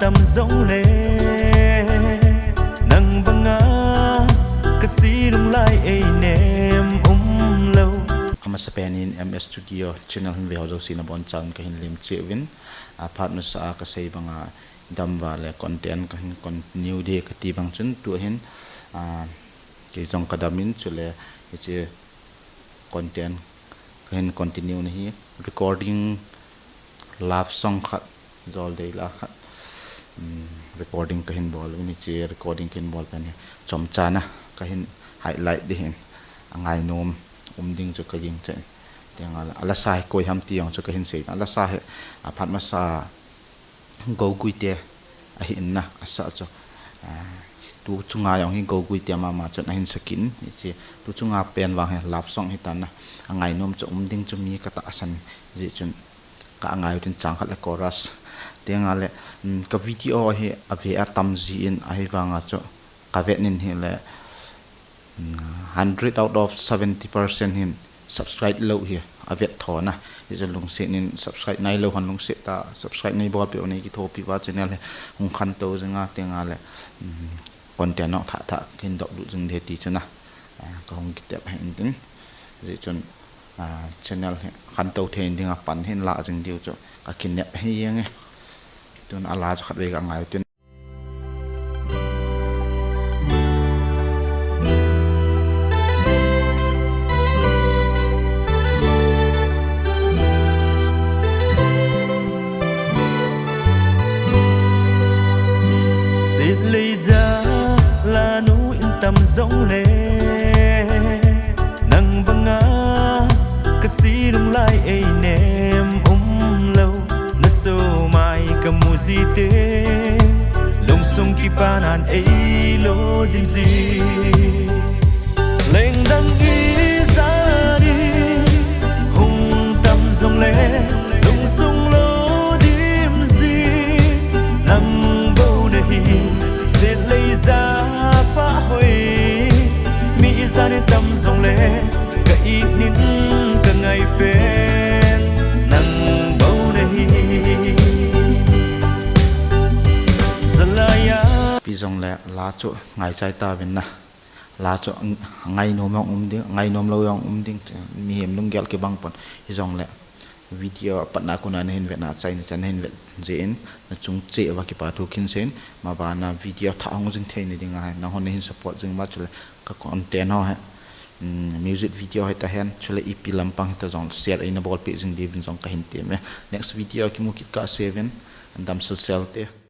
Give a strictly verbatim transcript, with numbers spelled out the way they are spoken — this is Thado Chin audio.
tam jong le, nang banga ka si lung lai ei nem um lo. Amasa pen in M S Studio channel hin ve ho jouse na bon chan ka hin lim cheh uvin, a phat masa a ka sei banga dam va le content ka hin continue de ka ti bang chun tu hin, a, kei jong ka dam in chule hiche content ka hin continue na hi recording love song khat jol dei la khat, um, recording ka hin bol uvin hiche recording ka hin bol pen hi chomcha na ka hin highlight de hin a ngainom um ding chu ka ging cheh. Tenga le a la sa hi koi ham ti jong chu ka hin sei. A la sa hi a phat masa Gogui te ahi in na, asa chu, a, tu chunga jong hi Gogui te mama chun ahin sakin, hiche tu chunga pen vang hi love song hi tan na, a ngainom chu um ding chu mi ka tahsan, jeh chun ka ngai utin chang khat le chorus. Tenga le, um, ka video hi a ve a tam ji in ahi vanga chu ka vet nin hi le, um, hundred out of seventy percent hin subscribe lou hi a vet tho na. Hiche lungset nin subscribe nai lou hon lungset ta, subscribe nei bol peh u nei kithopi uva channel hi hung khantou jing a tenga le, um, content nong thah thah ka hin dop lut jing de ti chu na. A, ka hung kitep ahi in tin. Jeh chun, a, channel hi khantou thei in ding a pan hin la jing diu chu ka kinep ahi jeng e. Tun a la chu khat vei ka ngai utin. Sitleija lanu in tam jong le, nang banga ka si lung lai ei nem um lo. Na somai ka mu ji te, lungsung kipa nan ei lo dim ji. Lengdang ijat in hung tam jong le, lungsung lo dim ji. Nang bou nahi, Sitleija pa hoi, mi ijat in tam jong le, ka it nin ka ngai pen nang bou nahi. Jalai a. Ipi jong le la chu ngai chai ta uvin na. La chu ngainom jong um ding, ngainom lou jong um ding, mihem lunggel kibang pon. Hijong le video a patna kona na hin vet na, achaina chan na hin vet jeh in, na chung cheh uva kipa thu khin sei in, ma bana video thah hung jing thei na ding ahi, nangho na hin support jing uva chule ka content ho hi, um, music video hi ta hen, chule E P lampang hi ta jong share ei na bol peh jing diuvin jong ka hin tem e. Next video kimu kit kah seuvin, damsel sel te.